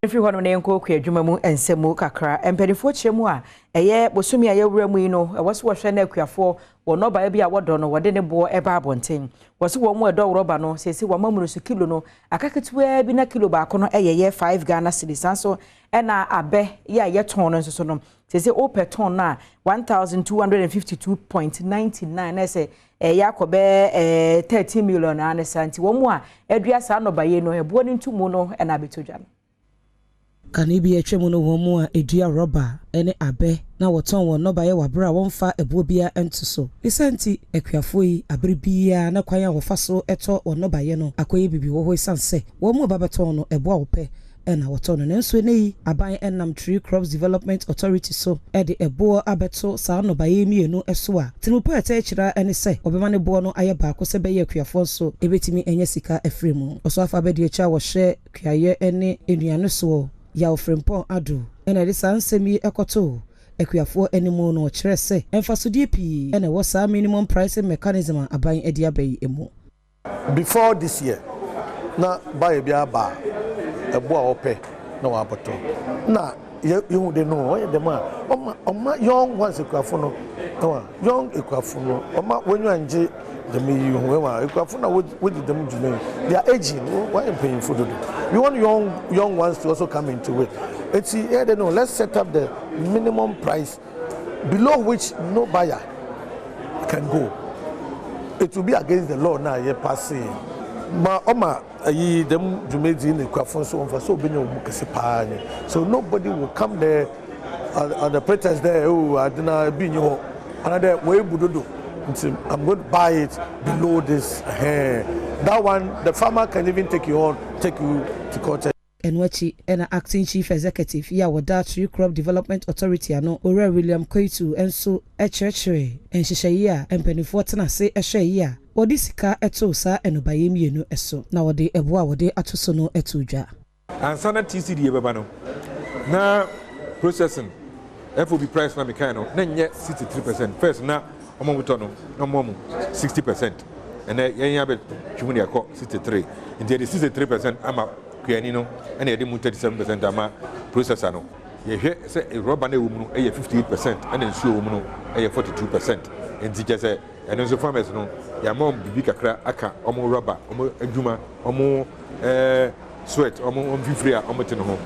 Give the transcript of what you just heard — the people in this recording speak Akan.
Mfiri hɔ no na yɛnkɔ kua adwuma mu nsɛm mu kakra. Mpanimfoɔ kyerɛ mu a, ɛyɛ bosome a yɛwura mu yi no, ɛwɔ so wɔhwɛ no akuafoɔ wɔ nnɔbaeɛ bi a wɔdɔ no, wɔde ne boɔ ɛba abɔnten. Wɔ so wɔn mu ɛdɔ rɔba no sɛsi wɔn amamunu so kilo no aka ketewaa bi na kilo baako no ɛyɛ yɛ 5 Ghana cedis. San so ɛna abɛ yɛ a yɛtɔn no nso so no, sɛsi wopɛ tɔn no a, 1,252.99, na ɛsɛ ɛyɛ akɔ bɛɛ 13 million a ne saa. Nti wɔn mu a adua saa nnɔbaeɛ no, ɛboɔ no ntumu no ɛna abɛtɔ dwa no. Kane bi atwa mu no, wɔn mu a edua rɔba ne abɛ na wɔtɔn wɔn nnɔbaeɛ wɔ abere a wɔmfa ɛboɔ biara nto so. Ne saa nti, akuafoɔ yi abere biara na kwan a wɔfa so tɔ wɔn nnɔbaeɛ no akɔyɛ bibi wɔ hɔ, esiane sɛ wɔn mu a ba bɛtɔn no, ɛboɔ a wɔpɛ ɛna wɔtɔ no. Nanso ɛnɛ yi, aban ɛnam Tree Crops Development Authority so ɛde ɛboɔ abɛto saa nnɔbaeɛ mmienu so a tirimupɔ a ɛtɛ akyerɛ ɛne sɛ wɔbɛma ne boɔ no ayɛ baako sɛ bɛyɛ akuafoɔ nso ɛbɛtumi anya sika afiri mu. Ɔso afa abɛdi akyi a wɔhyɛ kuayɛ ne nnuane soɔ, Yaw Frimpɔn Ado, ɛna ɛde saa nsɛm yi ɛkɔtoo akuafoɔ anim no, ɔkyerɛ sɛ mfasodeɛ pii ɛna ɛwɔ saa minimum pricing mechanism a aban de aba yi mu. Before this year na buyer bi aba a, ɛbo a ɔpɛ na wabɔtɔ na yɛhu de no ɔyɛ dɛm a ɔma young ones ekuafo no, ɛwɔ young ekuafo no, ɔma wɔnwa ngye dɛm yi ho. Ɛwɔ ekuafo na wɔdi dɛm dwuma yi, they are aging, wɔyɛ mpanyinfo dodo. We want young ones to also come into it. Eti yɛ de no, let's set up the minimum price below which no buyer can go. It will be against the law na yɛ pass ma ɔma ayi dɛm dwumadzi na ekuafo nso wɔn fa so obenya wɔn mu kɛse paa ni. So nobody will come there on the pretext there, "Oh, adena ebi nyi hɔ," another wɔebu dodo nti I'm going to buy it below this. That one, the farmer can even take you to court. Ɛno akyi ɛna Acting Chief Executive yi a wɔda Tree Crop Development Authority ano, Owura William Koitu, nso kyerɛkyerɛ nhyehyɛeɛ a mpanimfoɔ tena ase hwɛ yi a wɔde sika too saa nnɔbaeɛ mmienu so na wɔde ɛboɔ a wɔde ato so no to dwa. Ansa na TCD bɛba no, na processing FOB price na mekan no na nyɛ 63%. First na ɔmo motɔ no na ɔmo mu 60%. Ɛnɛ yɛn abɛtwi mu de akɔ 63, nti yɛde 63% ama kuani no, ɛna yɛde mu 37% ama processor no. Yɛhwɛ sɛ rɔba no ɛwɔ mu no ɛyɛ 58%, ɛna nsuo wɔ mu no ɛyɛ 42%. Nti kyɛ sɛ ɛno nso farmers no, yɛama wɔn biribi kakra aka ɔmo rɔba, ɔmo adwuma, ɔmo sweat, ɔmo mfifiri a ɔmo te ne ho.